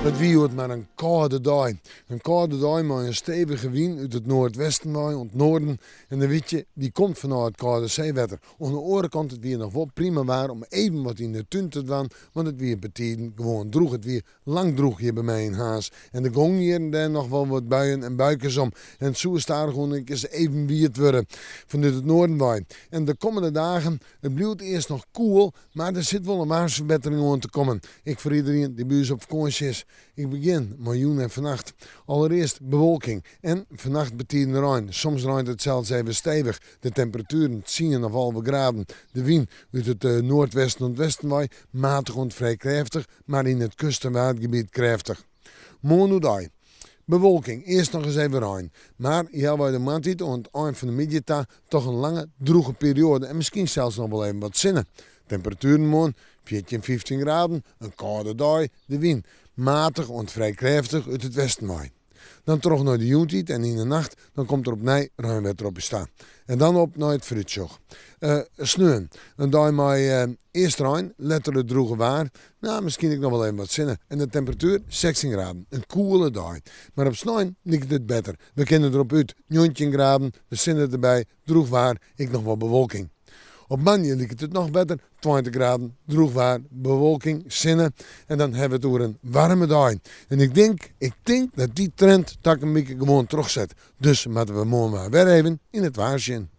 It wie hjoed mar in kâlde dei. In kâlde dei mei in stevige wyn út it noardwesten wei oant noarden. En dan wit je, dy komt fanôf it kâlde seewetter. Oan de oare kant, it wie noch wol prima waar om even wat yn de tún te dwaan, want it wie betiden gewoan drûch. It wie Lang drûch hjir by my yn Harns en der gongen hjir en dêr noch wol wat buien en buikes om en it soe stadichoan ek ris even wiet wurde fanút it noarden wei. En de kommende dagen, it bliuwt earst noch koel, mar der sit wol in waarsferbettering oan te kommen. Ek foar iderien dy't by ús op fakânsje is. Ik begjin mei jûn en fannacht. Allerearst bewolking en fannacht betiden rein. Soms reint it sels even stevich. De temperatueren tsien of 11 graden. De wyn út it noardwesten oant westen wei matich oant frij krêftich. Mar yn it kust- en waadgebiet krêftich. Moarn oerdei. Bewolking, earst noch ris even rein. Mar healwei de moarntiid oant ein fan de middei ta toch in lange drûge perioade en miskien sels noch wol even wat sinne. Temperatueren moarn 14, 15 graden, in kâlde dei, de wyn matich oant frij krêftich út it westen wei. Dan troch nei de jûntiid en yn de nacht, dan komt der opnij reinwetter op ús ta. En dan op nei it foarútsjoch. Sneon, in dei mei earst rein, letter it drûge waar. No, miskien ek noch wol even wat sinne. En de temperatuer 16 graden. In koele dei. Mar op snein liket it better. We kinne derop út, 19 graden, de sinne derby, Drûch waar, ek noch wol bewolking. Op moandei liket it noch better, 20 graden, drûch waar, bewolking, sinne en dan hawwe we it oer in waarme dei. En ik tink, ik tink dat dy trend takom wike gewoan trochset. Dus moatte we moarn mar wer even yn it waar sjen.